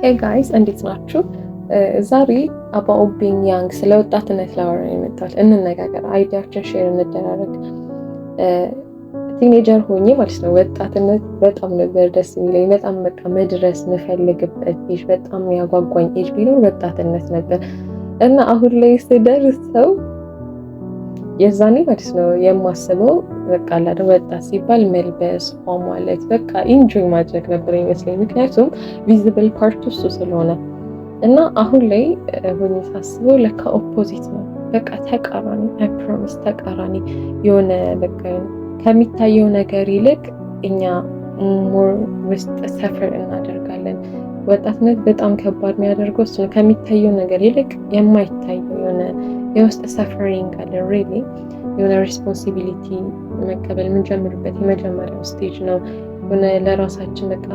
Hey guys፣ እንዴት ናችሁ? ዛሬ about being young፣ ስለ ወጣትነት ላወራ ነው የመጣሁት። እንነጋገር፣ idea ዎችን share እንደራረግ። Teenager ሆኜ ማለት ነው ወጣትነት በጣም ነበር ደስ የሚለኝ። በጣም በቃ መድረስ የምፈልግበት age፣ በጣም ያጓጓኝ age ቢኖር ወጣትነት ነበር። እና አሁን ላይ ስደርሰው የዛኔ ማለት ነው የማስበው በቃ ላደ ወጣት ሲባል መልበስ ማለት በቃ enjoy ማድረግ ነበር ይመስለኝ። ምክንያቱም visible part ኡ እሱ ስለሆነ። እና አሁን ላይ ሆኜ ሳስበው ለካ opposite ነው። በቃ ተቃራኒ፣ I promise፣ ተቃራኒ የሆነ በቃ ከሚታየው ነገር ይልቅ እኛ more ውስጥ suffer እናደርጋለን። ወጣትነት በጣም ከባድ የሚያደርገው እሱ ነው። ከሚታየው ነገር ይልቅ የማይታየው የሆነ የውስጥ suffering አለ። Really የሆነ responsibility መቀበል የምንጀምርበት የመጀመሪያው stage ነው። የሆነ ለራሳችን በቃ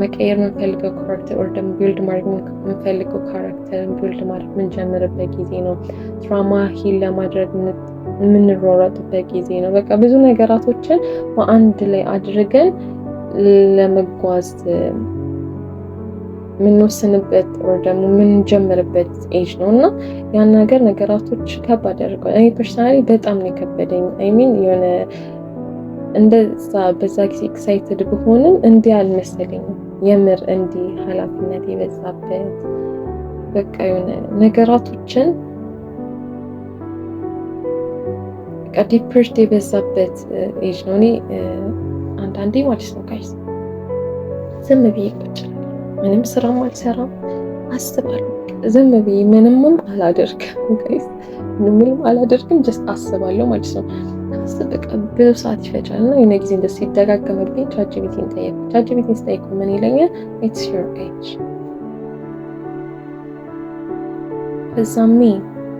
መቀየር የምንፈልገው character or ደግሞ build ማድረግ የምንፈልገው character build ማድረግ የምንጀምርበት ጊዜ ነው። Trauma heal ለማድረግ የምንሯሯጥበት ጊዜ ነው። በቃ ብዙ ነገራቶችን በአንድ ላይ አድርገን ለመጓዝ የምንወስንበት or ደግሞ የምንጀምርበት age ነው። እና ያን ነገር ነገራቶች ከባድ ያደርገዋል። እኔ personally በጣም ነው የከበደኝ። I mean የሆነ እንደዛ በዛ ጊዜ excited ብሆንም እንዲህ አልመሰለኝም። የምር እንዲህ ኃላፊነት የበዛበት በቃ የሆነ ነገራቶችን በቃ depressed የበዛበት ኤጅ ነው። እኔ አንዳንዴ ማለት ነው guys ዝም ብዬ ቁጭ፣ ምንም ስራም አልሰራም፣ አስባለሁ። ዝም ብዬ ምንምም አላደርግም guys፣ ምንም አላደርግም፣ just አስባለሁ ማለት ነው። አስብ በቃ ብዙ ሰዓት ይፈጃል። እና የሆነ ጊዜ እንደሱ ሲደጋገምብኝ ChatGPT ን ጠየቅኩ። ChatGPT ን ስጠይቀው ምን ይለኛል? "It's your age." ከዛ me,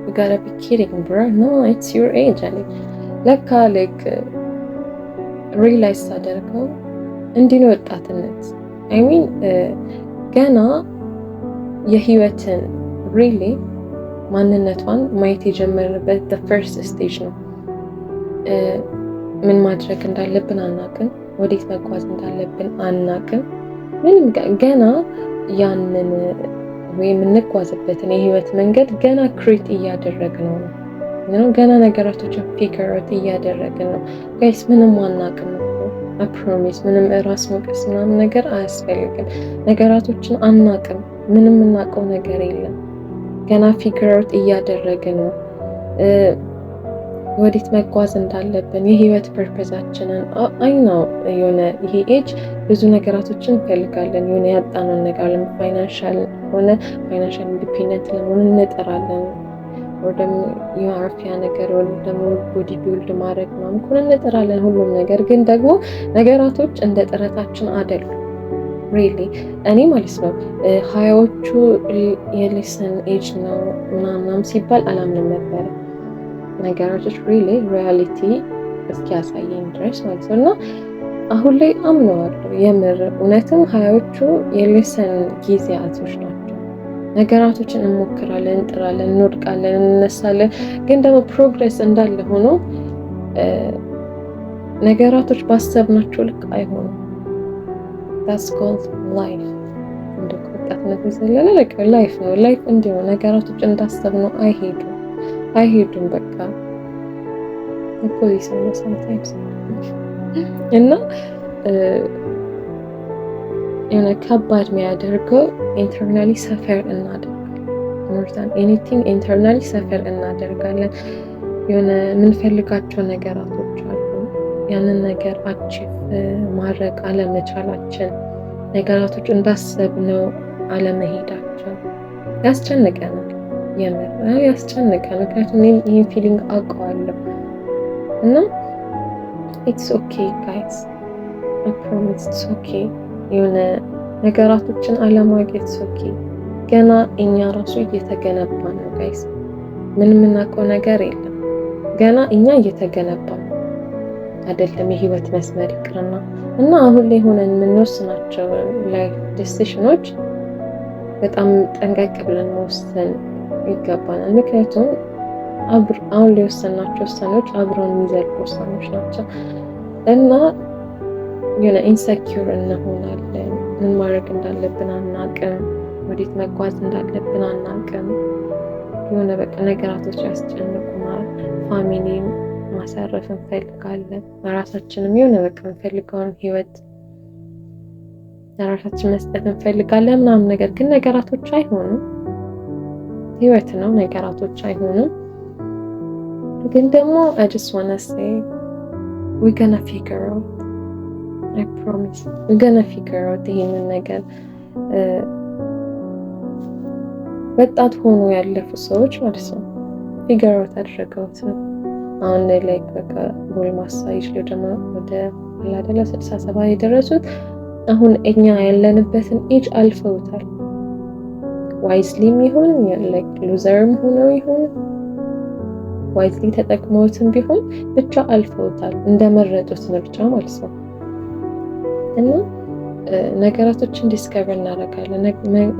"You gotta be kidding, bro. No, it's your age" አለኝ። ለካ like realize ሳደርገው እንዲህ ነው ወጣትነት። I mean ገና የህይወትን really ማንነቷን ማየት የጀመርንበት first stage ነው። ምን ማድረግ እንዳለብን አናቅም። ወዴት መጓዝ እንዳለብን አናቅም። ምንም ገና ያንን ወይ የምንጓዝበትን የህይወት መንገድ ገና create እያደረግነው ነው። ገና ነገራቶችን figure out እያደረግን ነው። Guys፣ ምንም አናቅም እኮ፣ I promise። ምንም ራስ መውቀስ ምናምን ነገር አያስፈልግም። ነገራቶችን አናቅም። ምንም የምናውቀው ነገር የለም። ገና figure out እያደረግን ነው። ወዴት መጓዝ እንዳለብን፣ የህይወት purpose ኣችንን። I know የሆነ ይሄ age ብዙ ነገራቶችን እንፈልጋለን። የሆነ ያጣነውን ነገር financial ሆነ financial independent ለመሆን እንጥራለን። ወይ ደግሞ የማረፊያ ነገር ወይ ደግሞ body build ማድረግ ምናምን ከሆነ እንጥራለን። ሁሉም ነገር ግን ደግሞ ነገራቶች እንደ ጥረታችን አይደሉም። Really እኔ ማለት ነው 20ዎቹ የ lesson age ነው ምናምናም ሲባል አላምንም ነበረ። ነገራቶች really reality እስኪያሳየኝ ድረስ ማለት ነው። እና አሁን ላይ አምነዋለሁ። የምር እውነትም 20ዎቹ የ lesson ጊዜያቶች ናቸው። ነገራቶችን እንሞክራለን፣ እንጥራለን፣ እንወድቃለን፣ እንነሳለን። ግን ደግሞ progress እንዳለ ሆኖ ነገራቶች ባሰብናቸው ልክ አይሆኑም። That's called life። እንደ ወጣትነት የዘለለ life ነው። Life እንዲሁ ነገራቶች እንዳሰብነው አይሄዱም አይሄዱም። በቃ opposite ነው sometimes። እና የሆነ ከባድ የሚያደርገው internally suffer እናደርጋለን። More than anything internally suffer እናደርጋለን። የሆነ የምንፈልጋቸው ነገራቶች አሉ። ያንን ነገር achieve ማድረግ አለመቻላችን፣ ነገራቶች እንዳሰብነው አለመሄዳቸው ያስጨንቀናል። የምር ያስጨንቃል። ምክንያቱም እኔም ይህን feeling አውቀዋለሁ። እና it's okay guys, I promise it's okay። የሆነ ነገራቶችን አለማወቅ okay። ገና እኛ ራሱ እየተገነባ ነው guys። ምን የምናውቀው ነገር የለም። ገና እኛ እየተገነባ ነው፣ አይደለም የህይወት መስመር ይቅርና። እና አሁን ላይ ሆነን የምንወስናቸው life decision ኦች በጣም ጠንቀቅ ብለን መወሰን ይገባናል። ምክንያቱም አሁን ላይ የወሰናቸው ውሳኔዎች አብረውን የሚዘልቁ ውሳኔዎች ናቸው። እና የሆነ insecure እንሆናለን። ምን ማድረግ እንዳለብን አናቅም። ወዴት መጓዝ እንዳለብን አናቅም። የሆነ በቃ ነገራቶች ያስጨንቁናል። Family ማሳረፍ እንፈልጋለን። ራሳችንም የሆነ በቃ የምንፈልገውን ህይወት ለራሳችን መስጠት እንፈልጋለን ምናምን፣ ነገር ግን ነገራቶች አይሆኑም። ህይወት ነው፣ ነገራቶች አይሆኑም። ግን ደግሞ I just wanna say we gonna figure out, I promise we gonna figure out ይሄንን ነገር። ወጣት ሆኖ ያለፉ ሰዎች ማለት ነው figure out አድርገውት ነው። አሁን ላይ በቃ ጎልማሳ ይችላል ደግሞ ወደ አላደለ 60 70 የደረሱት አሁን እኛ ያለንበትን age አልፈውታል። Wisely ም ይሁን loser ም ሆነው ይሁን፣ wisely ተጠቅመውትም ቢሆን ብቻ አልፈውታል፣ እንደመረጡት ምርጫ ማለት ነው። እና ነገራቶችን discover እናደርጋለን።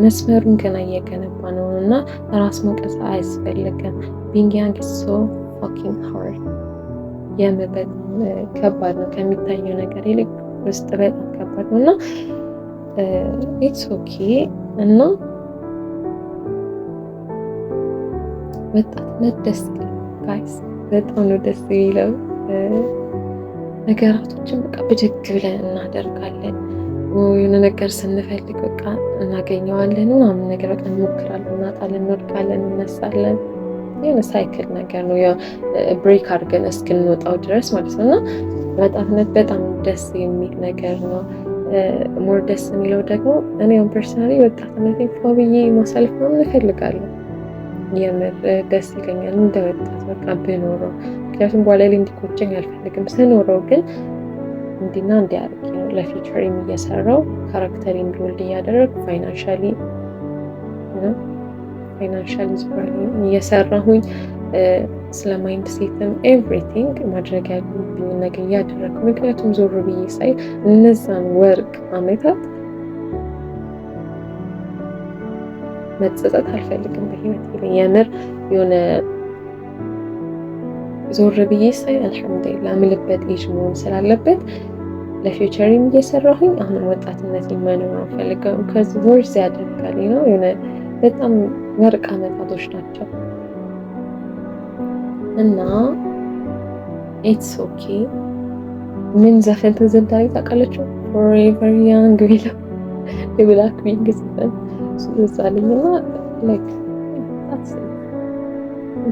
መስመሩን ገና እየገነባ ነው እና ራስ መውቀስ አያስፈልግም። Being young so fucking hard፣ የምር በጣም ከባድ ነው። ከሚታየው ነገር ይልቅ ውስጥ በጣም ከባድ ነው እና it's okay። እና ወጣትነት ደስ ይላል guys፣ በጣም ነው ደስ የሚለው። ነገራቶችን በቃ ብድግ ብለን እናደርጋለን። የሆነ ነገር ስንፈልግ በቃ እናገኘዋለን ምናምን ነገር፣ በቃ እንሞክራለን፣ እናጣለን፣ እንወድቃለን፣ እንነሳለን። የሆነ cycle ነገር ነው break አድርገን እስክንወጣው ድረስ ማለት ነው። እና ወጣትነት በጣም ደስ የሚል ነገር ነው። More ደስ የሚለው ደግሞ እኔ አሁን personally ወጣትነቴን ፏ ብዬ ማሳለፍ ምናምን እፈልጋለሁ። የምር ደስ ይለኛል እንደ ወጣት በቃ ብኖረው። ምክንያቱም በኋላ ላይ እንዲቆጨኝ አልፈልግም። ስኖረው ግን እንዲና እንዲህ አድርጌ ነው ለ future እየሰራው፣ character ኤን build እያደረግ፣ financially እየሰራሁኝ፣ ስለ mindset ም everything ማድረግ ያለብኝ ነገር እያደረግኩ። ምክንያቱም ዞር ብዬ ሳይ እነዛን ወርቅ አመታት መጸጸት አልፈልግም በህይወት። የምር የሆነ ዞር ብዬ ሳይ አልሐምዱሊላህ ምልበት ኤጅ መሆን ስላለበት ለ future ም እየሰራሁኝ አሁንም ወጣትነት መኖር ነው ፈልገው። ከዚህ worth ያደርጋል ነው፣ የሆነ በጣም ወርቅ አመታቶች ናቸው እና it's okay። ምን ዘፈን ትዝ እንዳለኝ ታውቃላችሁ? Forever Young ቢለው የ Blackpink ዘፈን ትዝ አለኝ። እና like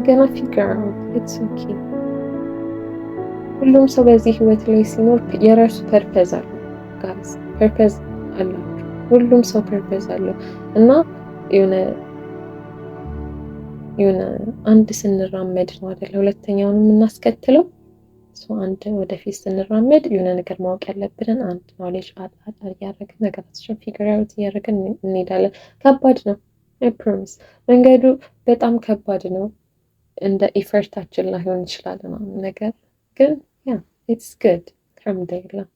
gonna figure out, it's okay። ሁሉም ሰው በዚህ ህይወት ላይ ሲኖር የራሱ purpose አለው። Guys፣ purpose አላችሁ። ሁሉም ሰው purpose አለው እና የሆነ አንድ ስንራመድ ነው አይደለ ሁለተኛውን የምናስከትለው። አንድ ወደፊት ስንራመድ የሆነ ነገር ማወቅ ያለብንን አንድ knowledge add እያደረግን፣ ነገራቶችን figure out እያደረግን እንሄዳለን። ከባድ ነው፣ I promise መንገዱ በጣም ከባድ ነው። እንደ effort ኣችን ላይሆን ይችላል ምናምን ነገር፣ ግን yeah, it's good አልሐምዱሊላህ።